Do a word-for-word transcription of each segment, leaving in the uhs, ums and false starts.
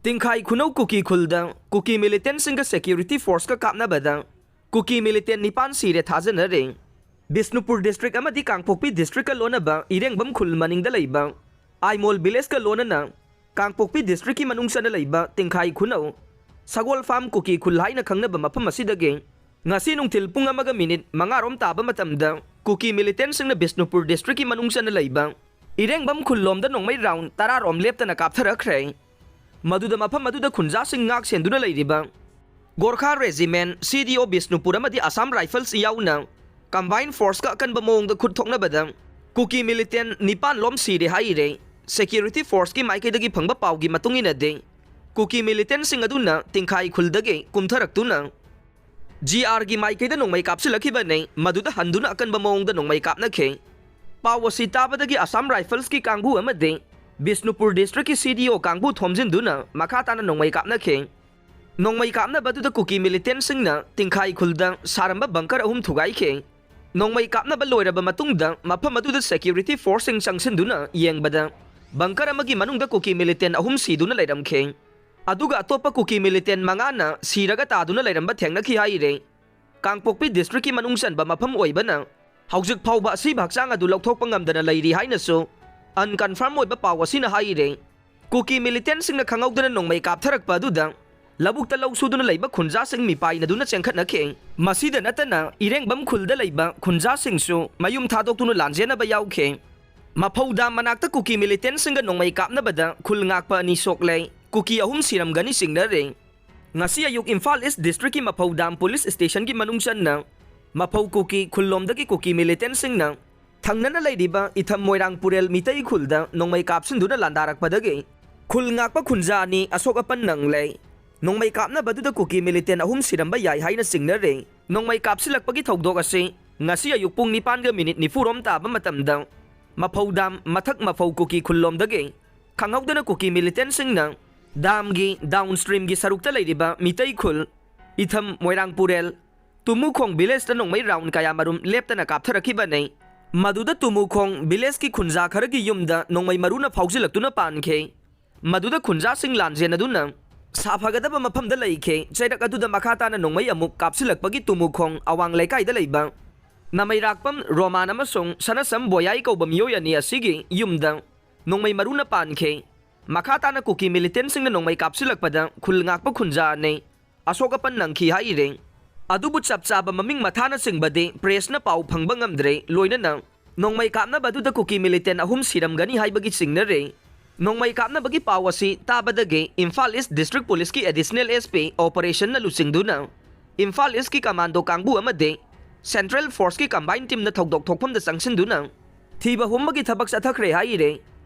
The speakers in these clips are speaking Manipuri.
ꯇꯤꯡꯈꯥꯏ ꯈꯨꯅꯧ ꯀꯨꯀꯤ ꯈꯨꯜꯗ ꯀꯨꯀꯤ ꯃꯤꯂꯤꯇꯦꯟꯁꯤꯡꯒ ꯁꯦꯀ꯭ꯌꯨꯔꯤꯇꯤ ꯐꯣꯔꯁꯀ ꯀꯥꯞꯅꯕꯗ ꯀꯨꯀꯤ ꯃꯤꯂꯤꯇꯦꯟ ꯅꯤꯄꯥꯟ ꯁꯤꯔꯦ ꯊꯥꯖꯅꯔꯦ꯫ ꯕꯤꯁꯅꯨꯄꯨꯔ ꯗꯤꯁꯇ꯭ꯔꯤꯛ ꯑꯃꯗꯤ ꯀꯥꯡꯄꯣꯛꯄꯤ ꯗꯤꯁꯇ꯭ꯔꯤꯛꯀ ꯂꯣꯟꯅꯕ ꯏꯔꯦꯡꯕꯝ ꯈꯨꯜ ꯃꯅꯤꯡꯗ ꯂꯩꯕ ꯑꯥꯏꯃꯣꯜ ꯚꯤꯂꯦꯖꯀ ꯂꯣꯟꯅꯅ ꯀꯥꯡꯄꯣꯛꯄꯤ ꯗꯤꯁꯇ꯭ꯔꯤꯛꯀꯤ ꯃꯅꯨꯡ ꯆꯟꯅ ꯂꯩꯕ ꯇꯤꯡꯈꯥꯏ ꯈꯨꯅꯧ ꯁꯒꯣꯜ ꯐꯥꯝ ꯀꯨꯀꯤ ꯈꯨꯜ ꯍꯥꯏꯅ ꯈꯪꯅꯕ ꯃꯐꯝ ꯑꯁꯤꯗꯒꯤ ꯉꯁꯤ ꯅꯨꯡꯊꯤꯜ ꯄꯨꯡ ꯑꯃꯒ ꯃꯤꯅꯤꯠ ꯃꯉꯥ ꯔꯣꯝ ꯇꯥꯕ ꯃꯇꯝꯗ ꯀꯨꯀꯤ ꯃꯤꯂꯤꯇꯦꯟꯁꯤꯡꯅ ꯕꯤꯁꯅꯨꯄꯨꯔ ꯗꯤꯁꯇ꯭ꯔꯤꯛꯀꯤ ꯃꯅꯨꯡ ꯆꯟꯅ ꯂꯩꯕ ꯏꯔꯦꯡꯕꯝ ꯈꯨꯜ ꯂꯣꯝꯗ ꯅꯣꯡꯃꯩ ꯔꯥꯎꯟ ꯇꯔꯥ ꯔꯣꯝ ꯂꯦꯞꯇꯅ ꯀꯥꯞꯊꯔꯛꯈ꯭ꯔꯦ꯫ ꯃꯗꯨꯗ ꯃꯐꯝ ꯑꯗꯨꯗ ꯈꯨꯟꯖꯥꯁꯤꯡ ꯉꯥꯛ ꯁꯦꯟꯗꯨꯅ ꯂꯩꯔꯤꯕ ꯒꯣꯔꯈꯥ ꯔꯦꯖꯤꯃꯦꯟ, ꯁꯤ ꯗꯤ ꯑꯣ ꯕꯤꯁꯅꯨꯄꯨꯔ ꯑꯃꯗꯤ ꯑꯁꯥꯝ ꯔꯥꯏꯐꯜꯁ ꯌꯥꯎꯅ ꯀꯝꯕꯥꯏꯟ ꯐꯣꯔꯁꯀ ꯑꯀꯟꯕ ꯃꯑꯣꯡꯗ ꯈꯨꯠ ꯊꯣꯛꯅꯕꯗ ꯀꯨꯀꯤ ꯃꯤꯂꯤꯇꯦꯟ ꯅꯤꯄꯥꯟ ꯂꯣꯝ ꯁꯤꯔꯦ ꯍꯥꯏꯔꯦ꯫ ꯁꯦꯀ꯭ꯌꯨꯔꯤꯇꯤ ꯐꯣꯔꯁꯀꯤ ꯃꯥꯏꯀꯩꯗꯒꯤ ꯐꯪꯕ ꯄꯥꯎꯒꯤ ꯃꯇꯨꯡ ꯏꯟꯅꯗꯤ ꯀꯨꯀꯤ ꯃꯤꯂꯤꯇꯦꯟꯁꯤꯡ ꯑꯗꯨꯅ ꯇꯤꯡꯈꯥꯏ ꯈꯨꯜꯗꯒꯤ ꯀꯨꯝꯊꯔꯛꯇꯨꯅ ꯖꯤ ꯑꯥꯔꯒꯤ ꯃꯥꯏꯀꯩꯗ ꯅꯣꯡꯃꯩ ꯀꯥꯞꯁꯤꯜꯂꯛꯈꯤꯕꯅꯤ꯫ ꯃꯗꯨꯗ ꯍꯟꯗꯨꯅ ꯑꯀꯟꯕ ꯃꯑꯣꯡꯗ ꯅꯣꯡꯃꯩ ꯀꯥꯞꯅꯈꯤ꯫ ꯄꯥꯎ ꯑꯁꯤ ꯇꯥꯕꯗꯒꯤ ꯑꯁꯥꯝ ꯔꯥꯏꯐꯜꯁꯀꯤ ꯀꯥꯡꯕꯨ ꯑꯃꯗꯤ ꯕꯤꯁꯅꯨꯄꯨꯔ ꯗꯤꯁꯇ꯭ꯔꯤꯛꯀꯤ ꯁꯤ ꯗꯤ ꯑꯣ ꯀꯥꯡꯕꯨ ꯊꯣꯝꯖꯤꯟꯗꯨꯅ ꯃꯈꯥ ꯇꯥꯅ ꯅꯣꯡꯃꯩ ꯀꯥꯞꯅꯈꯤ꯫ ꯅꯣꯡꯃꯩ ꯀꯥꯞꯅꯕ ꯑꯗꯨꯗ ꯀꯨꯀꯤ ꯃꯤꯂꯤꯇꯦꯟꯁꯤꯡꯅ ꯇꯤꯡꯈꯥꯏ ꯈꯨꯜꯗ ꯁꯥꯔꯝꯕ ꯕꯪꯀꯔ ꯑꯍꯨꯝ ꯊꯨꯒꯥꯏꯈꯤ꯫ ꯅꯣꯡꯃꯩ ꯀꯥꯞꯅꯕ ꯂꯣꯏꯔꯕ ꯃꯇꯨꯡꯗ ꯃꯐꯝ ꯑꯗꯨꯗ ꯁꯦꯀ꯭ꯌꯨꯔꯤꯇꯤ ꯐꯣꯔꯁꯁꯤꯡ ꯆꯪꯁꯤꯟꯗꯨꯅ ꯌꯦꯡꯕꯗ ꯕꯪꯀꯔ ꯑꯃꯒꯤ ꯃꯅꯨꯡꯗ ꯀꯨꯀꯤ ꯃꯤꯂꯤꯇꯦꯟ ꯑꯍꯨꯝ ꯁꯤꯗꯨꯅ ꯂꯩꯔꯝꯈꯤ꯫ ꯑꯗꯨꯒ ꯑꯇꯣꯞꯄ ꯀꯨꯀꯤ ꯃꯤꯂꯤꯇꯦꯟ ꯃꯉꯥꯅ ꯁꯤꯔꯒ ꯇꯥꯗꯨꯅ ꯂꯩꯔꯝꯕ ꯊꯦꯡꯅꯈꯤ ꯍꯥꯏꯔꯦ꯫ ꯀꯥꯡꯄꯣꯛꯄꯤ ꯗꯤꯁꯇ꯭ꯔꯤꯛꯀꯤ ꯃꯅꯨꯡ ꯆꯟꯕ ꯃꯐꯝ ꯑꯣꯏꯕꯅ ꯍꯧꯖꯤꯛ ꯐꯥꯎꯕ ꯑꯁꯤꯕ ꯍꯛꯆꯥꯡ ꯑꯗꯨ ꯂꯧꯊꯣꯛꯄ ꯉꯝꯗꯅ ꯂꯩꯔꯤ ꯍꯥꯏꯅꯁꯨ ꯑꯟꯀꯟꯐꯥꯔꯝ ꯑꯣꯏꯕ ꯄꯥꯎ ꯑꯁꯤꯅ ꯍꯥꯏꯔꯦ꯫ ꯀꯨꯀꯤ ꯃꯤꯂꯤꯇꯦꯟꯁꯤꯡꯅ ꯈꯪꯍꯧꯗꯅ ꯅꯣꯡꯃꯩ ꯀꯥꯞꯊꯔꯛꯄ ꯑꯗꯨꯗ ꯂꯧꯕꯨꯛꯇ ꯂꯧ ꯁꯨꯗꯨꯅ ꯂꯩꯕ ꯈꯨꯟꯖꯥꯁꯤꯡ ꯃꯤꯄꯥꯏꯅꯗꯨꯅ ꯆꯦꯟꯈꯠꯅꯈꯤ꯫ ꯃꯁꯤꯗ ꯅꯠꯇꯅ ꯏꯔꯦꯡꯕꯝ ꯈꯨꯜꯗ ꯂꯩꯕ ꯈꯨꯟꯖꯥꯁꯤꯡꯁꯨ ꯃꯌꯨꯝ ꯊꯥꯗꯣꯛꯇꯨꯅ ꯂꯥꯟꯖꯦꯟꯅꯕ ꯌꯥꯎꯈꯤ꯫ ꯃꯐꯧ ꯗꯥꯝ ꯃꯅꯥꯛꯇ ꯀꯨꯀꯤ ꯃꯤꯂꯤꯇꯦꯟꯁꯤꯡꯒ ꯅꯣꯡꯃꯩ ꯀꯥꯞꯅꯕꯗ ꯈꯨꯜ ꯉꯥꯛꯄ ꯑꯅꯤ ꯁꯣꯛꯂꯦ, ꯀꯨꯀꯤ ꯑꯍꯨꯝ ꯁꯤꯔꯝꯒꯅꯤ ꯆꯤꯡꯅꯔꯦ꯫ ꯉꯁꯤ ꯑꯌꯨꯛ ꯏꯝꯐꯥꯜ ꯏꯁ ꯗꯤꯁꯇ꯭ꯔꯤꯛꯀꯤ ꯃꯐꯧ ꯗꯥꯝ ꯄꯨꯂꯤꯁ ꯁ꯭ꯇꯦꯁꯟꯒꯤ ꯃꯅꯨꯡ ꯆꯟꯅ ꯃꯐꯧ ꯀꯨꯀꯤ ꯈꯨꯜꯂꯣꯝꯗꯒꯤ ꯀꯨꯀꯤ ꯃꯤꯂꯤꯇꯦꯟꯁꯤꯡꯅ ꯊꯪꯅꯅ ꯂꯩꯔꯤꯕ ꯏꯊꯝ ꯃꯣꯏꯔꯥꯡ ꯄꯨꯔꯦꯜ ꯃꯤꯇꯩ ꯈꯨꯜꯗ ꯅꯣꯡꯃꯩ ꯀꯥꯞꯁꯤꯟꯗꯨꯅ ꯂꯥꯟꯗꯥꯔꯛꯄꯗꯒꯤ ꯈꯨꯜ ꯉꯥꯛꯄ ꯈꯨꯟꯖꯥ ꯑꯅꯤ ꯑꯁꯣꯛ ꯑꯄꯟ ꯅꯪꯂꯦ꯫ ꯅꯣꯡꯃꯩ ꯀꯥꯞꯅꯕꯗꯨꯗ ꯀꯨꯀꯤ ꯃꯤꯂꯤꯇꯦꯟ ꯑꯍꯨꯝ ꯁꯤꯔꯝꯕ ꯌꯥꯏ ꯍꯥꯏꯅ ꯆꯤꯡꯅꯔꯦ꯫ ꯅꯣꯡꯃꯩ ꯀꯥꯞꯁꯤꯜꯂꯛꯄꯒꯤ ꯊꯧꯗꯣꯛ ꯑꯁꯤ ꯉꯁꯤ ꯑꯌꯨꯛ ꯄꯨꯡ ꯅꯤꯄꯥꯟꯒ ꯃꯤꯅꯤꯠ ꯅꯤꯐꯨ ꯔꯣꯝ ꯇꯥꯕ ꯃꯇꯝꯗ ꯃꯐꯧ ꯗꯥꯝ ꯃꯊꯛ ꯃꯐꯧ ꯀꯨꯀꯤ ꯈꯨꯜꯂꯣꯝꯗꯒꯤ ꯈꯪꯍꯧꯗꯅ ꯀꯨꯀꯤ ꯃꯤꯂꯤꯇꯦꯟꯁꯤꯡꯅ ꯗꯥꯝꯒꯤ ꯗꯥꯎꯟ ꯁ꯭ꯇ꯭ꯔꯤꯝꯒꯤ ꯁꯔꯨꯛꯇ ꯂꯩꯔꯤꯕ ꯃꯤꯇꯩ ꯈꯨꯜ, ꯏꯊꯝ ꯃꯣꯏꯔꯥꯡ ꯄꯨꯔꯦꯜ, ꯇꯨꯃꯨꯈꯣꯡ ꯚꯤꯂꯦꯖꯇ ꯅꯣꯡꯃꯩ ꯔꯥꯎꯟ ꯀꯌꯥꯃꯔꯨꯝ ꯂꯦꯞꯇꯅ ꯀꯥꯞꯊꯔꯛꯈꯤꯕꯅꯤ꯫ ꯃꯗꯨꯗ ꯇꯨꯃꯨꯈꯣꯡ ꯚꯤꯂꯦꯖꯀꯤ ꯈꯨꯟꯖꯥ ꯈꯔꯒꯤ ꯌꯨꯝꯗ ꯅꯣꯡꯃꯩ ꯃꯔꯨꯅ ꯐꯥꯎꯖꯤꯜꯂꯛꯇꯨꯅ ꯄꯥꯟꯈꯤ꯫ ꯃꯗꯨꯗ ꯈꯨꯟꯖꯥꯁꯤꯡ ꯂꯥꯟꯖꯦꯟꯅꯗꯨꯅ ꯁꯥꯐꯒꯗꯕ ꯃꯐꯝꯗ ꯂꯩꯈꯤ꯫ ꯆꯩꯔꯛ ꯑꯗꯨꯗ ꯃꯈꯥ ꯇꯥꯅ ꯅꯣꯡꯃꯩ ꯑꯃꯨꯛ ꯀꯥꯞꯁꯤꯜꯂꯛꯄꯒꯤ ꯇꯨꯃꯨꯈꯣꯡ ꯑꯋꯥꯡ ꯂꯩꯀꯥꯏꯗ ꯂꯩꯕ ꯅꯃꯩꯔꯥꯛꯄꯝ ꯔꯣꯃꯥꯟ ꯑꯃꯁꯨꯡ ꯁꯅꯁꯝ ꯕꯣꯌꯥꯏ ꯀꯧꯕ ꯃꯤꯑꯣꯏ ꯑꯅꯤ ꯑꯁꯤꯒꯤ ꯌꯨꯝꯗ ꯅꯣꯡꯃꯩ ꯃꯔꯨꯅ ꯄꯥꯟꯈꯤ꯫ ꯃꯈꯥ ꯇꯥꯅ ꯀꯨꯀꯤ ꯃꯤꯂꯤꯇꯦꯟꯁꯤꯡꯅ ꯅꯣꯡꯃꯩ ꯀꯥꯞꯁꯤꯜꯂꯛꯄꯗ ꯈꯨꯜ ꯉꯥꯛꯄ ꯈꯨꯟꯖꯥ ꯑꯅꯤ ꯑꯁꯣꯛ ꯑꯄꯟ ꯅꯪꯈꯤ ꯍꯥꯏꯔꯤ꯫ ꯑꯗꯨꯕꯨ ꯆꯞ ꯆꯥꯕ ꯃꯃꯤꯡ ꯃꯊꯥꯅꯆꯤꯡꯕꯗꯤ ꯄ꯭ꯔꯦꯁꯅ ꯄꯥꯎ ꯐꯪꯕ ꯉꯝꯗ꯭ꯔꯦ꯫ ꯂꯣꯏꯅꯅ ꯅꯣꯡꯃꯩ ꯀꯥꯞꯅꯕ ꯑꯗꯨꯗ ꯀꯨꯀꯤ ꯃꯤꯂꯤꯇꯦꯟ ꯑꯍꯨꯝ ꯁꯤꯔꯝꯒꯅꯤ ꯍꯥꯏꯕꯒꯤ ꯆꯤꯡꯅꯔꯦ꯫ ꯅꯣꯡꯃꯩ ꯀꯥꯞꯅꯕꯒꯤ ꯄꯥꯎ ꯑꯁꯤ ꯇꯥꯕꯗꯒꯤ ꯏꯝꯐꯥꯜ ꯏꯁ ꯗꯤꯁꯇ꯭ꯔꯤꯛ ꯄꯨꯂꯤꯁꯀꯤ ꯑꯦꯗꯤꯁꯅꯦꯜ ꯑꯦꯁ ꯄꯤ ꯑꯣꯄꯔꯦꯁꯟꯅ ꯂꯨꯆꯤꯡꯗꯨꯅ ꯏꯝꯐꯥꯜ ꯏꯁꯀꯤ ꯀꯃꯥꯟꯗꯣ ꯀꯥꯡꯕꯨ ꯑꯃꯗꯤ ꯁꯦꯟꯇ꯭ꯔꯦꯜ ꯐꯣꯔꯁꯀꯤ ꯀꯝꯕꯥꯏꯟ ꯇꯤꯝꯅ ꯊꯧꯗꯣꯛ ꯊꯣꯛꯐꯝꯗ ꯆꯪꯁꯤꯟꯗꯨꯅ ꯊꯤꯕ ꯍꯨꯝꯕꯒꯤ ꯊꯕꯛ ꯆꯠꯊꯈ꯭ꯔꯦ ꯍꯥꯏꯔꯦ꯫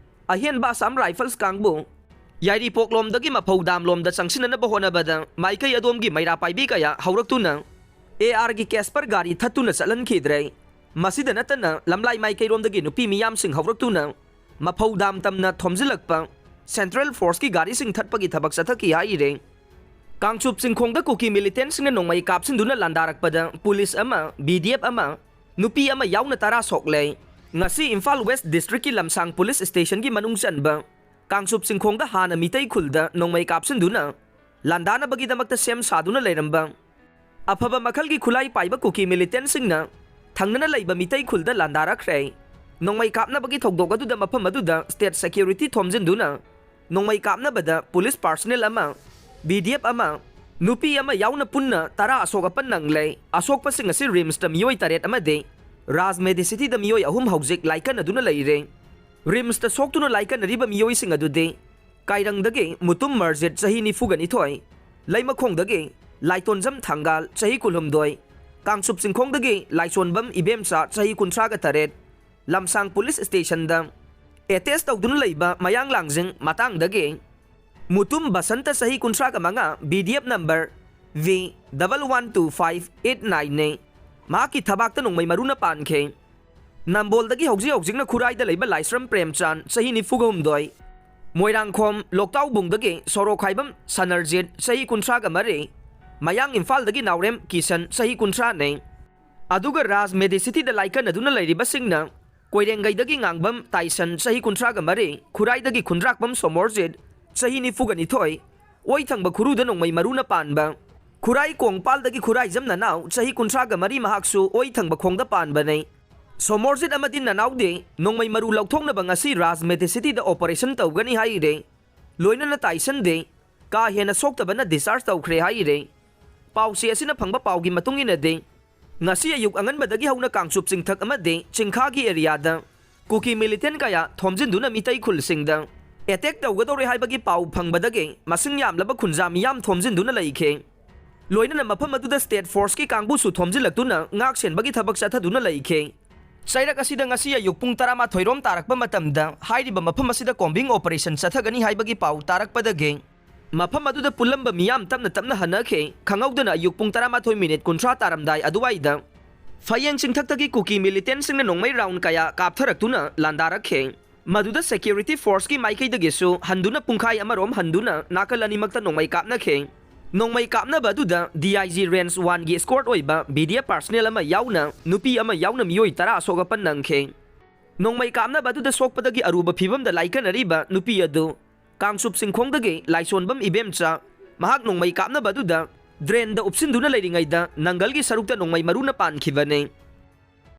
ꯑꯍꯦꯟꯕ ꯑꯁꯥꯝ ꯔꯥꯏꯐꯜꯁ ꯀꯥꯡꯕꯨ ꯌꯥꯏꯔꯤꯄꯣꯛꯂꯣꯝꯗꯒꯤ ꯃꯐꯧꯗꯥꯝꯂꯣꯝꯗ ꯆꯪꯁꯤꯟꯅꯅꯕ ꯍꯣꯠꯅꯕꯗ ꯃꯥꯏꯀꯩ ꯑꯗꯣꯝꯒꯤ ꯃꯩꯔꯥ ꯄꯥꯏꯕꯤ ꯀꯌꯥ ꯍꯧꯔꯛꯇꯨꯅ ꯑꯦ ꯑꯥꯔꯒꯤ ꯀꯦꯁꯄꯔ ꯒꯥꯔꯤ ꯊꯠꯇꯨꯅ ꯆꯠꯍꯟꯈꯤꯗ꯭ꯔꯦ꯫ ꯃꯁꯤꯗ ꯅꯠꯇꯅ ꯂꯝꯂꯥꯏ ꯃꯥꯏꯀꯩꯔꯣꯝꯗꯒꯤ ꯅꯨꯄꯤ ꯃꯤꯌꯥꯝꯁꯤꯡ ꯍꯧꯔꯛꯇꯨꯅ ꯃꯐꯧꯗꯥꯝ ꯇꯝꯅ ꯊꯣꯝꯖꯤꯜꯂꯛꯄ ꯁꯦꯟꯇ꯭ꯔꯦꯜ ꯐꯣꯔꯁꯀꯤ ꯒꯥꯔꯤꯁꯤꯡ ꯊꯠꯄꯒꯤ ꯊꯕꯛ ꯆꯠꯊꯈꯤ ꯍꯥꯏꯔꯦ꯫ ꯀꯥꯡꯆꯨꯞ ꯆꯤꯡꯈꯣꯡꯗ ꯀꯨꯀꯤ ꯃꯤꯂꯤꯇꯦꯟꯁꯤꯡꯅ ꯅꯣꯡꯃꯩ ꯀꯥꯞꯁꯤꯟꯗꯨꯅ ꯂꯥꯟꯗꯥꯔꯛꯄꯗ ꯄꯨꯂꯤꯁ ꯑꯃ, ꯕꯤ ꯗꯤ ꯑꯦꯐ ꯑꯃ, ꯅꯨꯄꯤ ꯑꯃ ꯌꯥꯎꯅ ꯇꯔꯥ ꯁꯣꯛꯂꯦ꯫ ꯉꯁꯤ ꯏꯝꯐꯥꯜ ꯋꯦꯁ ꯗꯤꯁꯇ꯭ꯔꯤꯛꯀꯤ ꯂꯝꯁꯥꯡ ꯄꯨꯂꯤꯁ ꯁ꯭ꯇꯦꯁꯟꯒꯤ ꯃꯅꯨꯡ ꯆꯟꯕ ꯀꯥꯡꯆꯨꯞ ꯆꯤꯡꯈꯣꯡꯗ ꯍꯥꯟꯅ ꯃꯤꯇꯩ ꯈꯨꯜꯗ ꯅꯣꯡꯃꯩ ꯀꯥꯞꯁꯤꯟꯗꯨꯅ ꯂꯥꯟꯗꯥꯅꯕꯒꯤꯗꯃꯛꯇ ꯁꯦꯝ ꯁꯥꯗꯨꯅ ꯂꯩꯔꯝꯕ ꯑꯐꯕ ꯃꯈꯜꯒꯤ ꯈꯨꯠꯂꯥꯏ ꯄꯥꯏꯕ ꯀꯨꯀꯤ ꯃꯤꯂꯤꯇꯦꯟꯁꯤꯡꯅ ꯊꯪꯅꯅ ꯂꯩꯕ ꯃꯤꯇꯩ ꯈꯨꯜꯗ ꯂꯥꯟꯗꯥꯔꯛꯈ꯭ꯔꯦ꯫ ꯅꯣꯡꯃꯩ ꯀꯥꯞꯅꯕꯒꯤ ꯊꯧꯗꯣꯛ ꯑꯗꯨꯗ ꯃꯐꯝ ꯑꯗꯨꯗ ꯁ꯭ꯇꯦꯠ ꯁꯦꯀ꯭ꯌꯨꯔꯤꯇꯤ ꯊꯣꯝꯖꯤꯟꯗꯨꯅ ꯅꯣꯡꯃꯩ ꯀꯥꯞꯅꯕꯗ ꯄꯨꯂꯤꯁ ꯄꯥꯔꯁꯅꯦꯜ ꯑꯃ, ꯕꯤ ꯗꯤ ꯑꯦꯐ ꯑꯃ, ꯅꯨꯄꯤ ꯑꯃ ꯌꯥꯎꯅ ꯄꯨꯟꯅ ꯇꯔꯥ ꯑꯁꯣꯛ ꯑꯄꯟ ꯅꯪꯂꯦ꯫ ꯑꯁꯣꯛꯄꯁꯤꯡ ꯑꯁꯤ ꯔꯤꯝꯁꯇ ꯃꯤꯑꯣꯏ ꯇꯔꯦꯠ ꯑꯃꯗꯤ ꯔꯥꯖ ꯃꯦꯗꯤꯁꯤꯇꯤꯗ ꯃꯤꯑꯣꯏ ꯑꯍꯨꯝ ꯍꯧꯖꯤꯛ ꯂꯥꯏꯀꯠꯅꯗꯨꯅ ꯂꯩꯔꯦ꯫ ꯔꯤꯝꯁꯇ ꯁꯣꯛꯇꯨꯅ ꯂꯥꯏꯀꯠꯅꯔꯤꯕ ꯃꯤꯑꯣꯏꯁꯤꯡ ꯑꯗꯨꯗꯤ ꯀꯥꯏꯔꯪꯗꯒꯤ ꯃꯨꯇꯨꯝ ꯃꯔꯖꯤꯠ ꯆꯍꯤ ꯅꯤꯐꯨꯒ ꯅꯤꯊꯣꯏ, ꯂꯩꯃꯈꯣꯡꯗꯒꯤ ꯂꯥꯏꯇꯣꯟꯖꯝ ꯊꯪꯒꯥꯜ ꯆꯍꯤ ꯀꯨꯟꯍꯨꯝꯗꯣꯏ, ꯀꯥꯡꯆꯨꯞ ꯆꯤꯡꯈꯣꯡꯗꯒꯤ ꯂꯥꯏꯁꯣꯟꯕꯝ ꯏꯕꯦꯝꯆꯥ ꯆꯍꯤ ꯀꯨꯟꯊ꯭ꯔꯥꯒ ꯇꯔꯦꯠ, ꯂꯝꯁꯥꯡ ꯄꯨꯂꯤꯁ ꯁ꯭ꯇꯦꯁꯟꯗ ꯑꯦꯇꯦꯁ ꯇꯧꯗꯨꯅ ꯂꯩꯕ ꯃꯌꯥꯡ ꯂꯥꯡꯖꯤꯡ ꯃꯇꯥꯡꯗꯒꯤ ꯃꯨꯇꯨꯝ ꯕꯁꯟꯇ ꯆꯍꯤ ꯀꯨꯟꯊ꯭ꯔꯥꯒ ꯃꯉꯥ, B D F number V double one two five eight ꯅꯥꯏꯟꯅꯤ꯫ ꯃꯍꯥꯛꯀꯤ ꯊꯕꯥꯛꯇ ꯅꯣꯡꯃꯩ ꯃꯔꯨꯅ ꯄꯥꯟꯈꯤ꯫ ꯅꯝꯕꯣꯜꯗꯒꯤ ꯍꯧꯖꯤꯛ ꯍꯧꯖꯤꯛꯅ ꯈꯨꯔꯥꯏꯗ ꯂꯩꯕ ꯂꯥꯏꯁ꯭ꯔꯝ ꯄ꯭ꯔꯦꯝꯆꯥꯟ ꯆꯍꯤ ꯅꯤꯐꯨꯒ ꯍꯨꯝꯗꯣꯏ, ꯃꯣꯏꯔꯥꯡꯈꯣꯝ ꯂꯣꯛꯇꯥꯎꯕꯨꯡꯗꯒꯤ ꯁꯣꯔꯣꯛꯈꯥꯏꯕꯝ ꯁꯅꯔꯖꯤꯠ ꯆꯍꯤ ꯀꯨꯟꯊ꯭ꯔꯥꯒ ꯃꯔꯤ, ꯃꯌꯥꯡ ꯏꯝꯐꯥꯜꯗꯒꯤ ꯅꯥꯎꯔꯦꯝ ꯀꯤꯁꯟ ꯆꯍꯤ ꯀꯨꯟꯊ꯭ꯔꯥꯅꯤ꯫ ꯑꯗꯨꯒ ꯔꯥꯖ ꯃꯦꯗꯤꯁꯤꯇꯤꯗ ꯂꯥꯏꯀꯠꯅꯗꯨꯅ ꯂꯩꯔꯤꯕꯁꯤꯡꯅ ꯀꯣꯏꯔꯦꯡꯒꯩꯗꯒꯤ ꯉꯥꯡꯕꯝ ꯇꯥꯏꯁꯟ ꯆꯍꯤ ꯀꯨꯟꯊ꯭ꯔꯥꯒ ꯃꯔꯤ, ꯈꯨꯔꯥꯏꯗꯒꯤ ꯈꯨꯟꯗ꯭ꯔꯥꯛꯄꯝ ꯁꯣꯃꯣꯔꯖꯤꯠ ꯆꯍꯤ ꯅꯤꯐꯨꯒ ꯅꯤꯊꯣꯏ, ꯑꯣꯏ ꯊꯪꯕ ꯈꯨꯔꯨꯗ ꯅꯣꯡꯃꯩ ꯃꯔꯨꯅ ꯄꯥꯟꯕ꯫ ꯈꯨꯔꯥꯏ ꯀꯣꯡꯄꯥꯜꯗꯒꯤ ꯈꯨꯔꯥꯏꯖꯝ ꯅꯅꯥꯎ, ꯆꯍꯤ ꯀꯨꯟꯊ꯭ꯔꯥꯒ ꯃꯔꯤ, ꯃꯍꯥꯛꯁꯨ ꯑꯣꯏ ꯊꯪꯕ ꯈꯣꯡꯗ ꯄꯥꯟꯕꯅꯤ꯫ ꯁꯣꯃꯣꯔꯖꯤꯠ ꯑꯃꯗꯤ ꯅꯅꯥꯎꯗꯤ ꯅꯣꯡꯃꯩ ꯃꯔꯨ ꯂꯧꯊꯣꯛꯅꯕ ꯉꯁꯤ ꯔꯥꯖ ꯃꯦꯗꯤꯁꯤꯇꯤꯗ operation ꯇꯧꯒꯅꯤ ꯍꯥꯏꯔꯦ꯫ ꯂꯣꯏꯅꯅ ꯇꯥꯏꯁꯟꯗꯦ꯫ ꯀꯥ ꯍꯦꯟꯅ ꯁꯣꯛꯇꯕꯅ discharge ꯇꯧꯈ꯭ꯔꯦ ꯍꯥꯏꯔꯦ꯫ ꯄꯥꯎꯆꯦ ꯑꯁꯤꯅ ꯐꯪꯕ ꯄꯥꯎꯒꯤ ꯃꯇꯨꯡ ꯏꯟꯅꯗꯤ, ꯉꯁꯤ ꯑꯌꯨꯛ ꯑꯉꯟꯕꯗꯒꯤ ꯍꯧꯅ ꯀꯥꯡꯆꯨꯞ ꯆꯤꯡꯊꯛ ꯑꯃꯗꯤ ꯆꯤꯡꯈꯥꯒꯤ areaꯗ ꯀꯨꯀꯤ militant ꯀꯌꯥ ꯊꯣꯝꯖꯤꯟꯗꯨꯅ ꯃꯤꯇꯩ ꯈꯨꯜꯁꯤꯡꯗ attack ꯇꯧꯒꯗꯧꯔꯦ ꯍꯥꯏꯕꯒꯤ ꯄꯥꯎ ꯐꯪꯕꯗꯒꯤ ꯃꯁꯤꯡ ꯌꯥꯝꯂꯕ ꯈꯨꯟꯖꯥ ꯃꯤꯌꯥꯝ ꯊꯣꯝꯖꯤꯟꯗꯨꯅ ꯂꯩꯈꯤ꯫ ꯂꯣꯏꯅꯅ ꯃꯐꯝ ꯑꯗꯨꯗ state forceꯀꯤ ꯀꯥꯡꯕꯨꯁꯨ ꯊꯣꯝꯖꯤꯜꯂꯛꯇꯨꯅ ꯉꯥꯛ ꯁꯦꯟꯕꯒꯤ ꯊꯕꯛ ꯆꯠꯊꯗꯨꯅ ꯂꯩꯈꯤ꯫ ꯆꯩꯔꯛ ꯑꯁꯤꯗ ꯉꯁꯤ ꯑꯌꯨꯛ ꯄꯨꯡ ꯇꯔꯥꯃꯥꯊꯣꯏ ꯔꯣꯝ ꯇꯥꯔꯛꯄ ꯃꯇꯝꯗ ꯍꯥꯏꯔꯤꯕ ꯃꯐꯝ ꯑꯁꯤꯗ combing operation ꯆꯠꯊꯒꯅꯤ ꯍꯥꯏꯕꯒꯤ ꯄꯥꯎ ꯇꯥꯔꯛꯄꯗꯒꯤ ꯃꯐꯝ ꯑꯗꯨꯗ ꯄꯨꯜꯂꯝꯕ ꯃꯤꯌꯥꯝ ꯇꯞꯅ ꯇꯞꯅ ꯍꯟꯅꯈꯤ꯫ ꯈꯪꯍꯧꯗꯅ ꯑꯌꯨꯛ ꯄꯨꯡ ꯇꯔꯥꯃꯥꯊꯣꯏ minute ꯀꯨꯟꯊ꯭ꯔꯥ ꯇꯥꯔꯝꯗꯥꯏ ꯑꯗꯨꯋꯥꯏꯗ ꯐꯌꯦꯡ ꯆꯤꯡꯊꯛꯇꯒꯤ ꯀꯨꯀꯤ militantꯁꯤꯡꯅ ꯅꯣꯡꯃꯩ round ꯀꯌꯥ ꯀꯥꯞꯊꯔꯛꯇꯨꯅ ꯂꯥꯟꯗꯥꯔꯛꯈꯤ꯫ ꯃꯗꯨꯗ security forceꯀꯤ ꯃꯥꯏꯀꯩꯗꯒꯤꯁꯨ ꯍꯟꯗꯨꯅ ꯄꯨꯡꯈꯥꯏ ꯑꯃꯔꯣꯝ ꯍꯟꯗꯨꯅ ꯅꯥꯀꯜ ꯑꯅꯤꯃꯛꯇ ꯅꯣꯡꯃꯩ ꯀꯥꯞꯅꯈꯤ꯫ ꯅꯣꯡꯃꯩ ꯀꯥꯞꯅꯕ ꯑꯗꯨꯗ DIG Range oneꯒꯤ escort ꯑꯣꯏꯕ BDF personnel ꯑꯃ ꯌꯥꯎꯅ ꯅꯨꯄꯤ ꯑꯃ ꯌꯥꯎꯅ ꯃꯤꯑꯣꯏ ꯇꯔꯥ ꯑꯁꯣꯛ ꯑꯄꯟ ꯅꯪꯈꯤ꯫ ꯅꯣꯡꯃꯩ ꯀꯥꯞꯅꯕ ꯑꯗꯨꯗ ꯁꯣꯛꯄꯗꯒꯤ ꯑꯔꯨꯕ ꯐꯤꯕꯝꯗ ꯂꯥꯏꯀꯠꯅꯔꯤꯕ ꯅꯨꯄꯤ ꯑꯗꯨ ꯀꯥꯡꯆꯨꯞ ꯆꯤꯡꯈꯣꯡꯗꯒꯤ ꯂꯥꯏꯁꯣꯟꯕꯝ ꯏꯕꯦꯝꯆꯥ, ꯃꯍꯥꯛ ꯅꯣꯡꯃꯩ ꯀꯥꯞꯅꯕ ꯑꯗꯨꯗ drainꯗ ꯎꯞꯁꯤꯟꯗꯨꯅ ꯂꯩꯔꯤꯉꯩꯗ ꯅꯪꯒꯜꯒꯤ ꯁꯔꯨꯛꯇ ꯅꯣꯡꯃꯩ ꯃꯔꯨꯅ ꯄꯥꯟꯈꯤꯕꯅꯤ꯫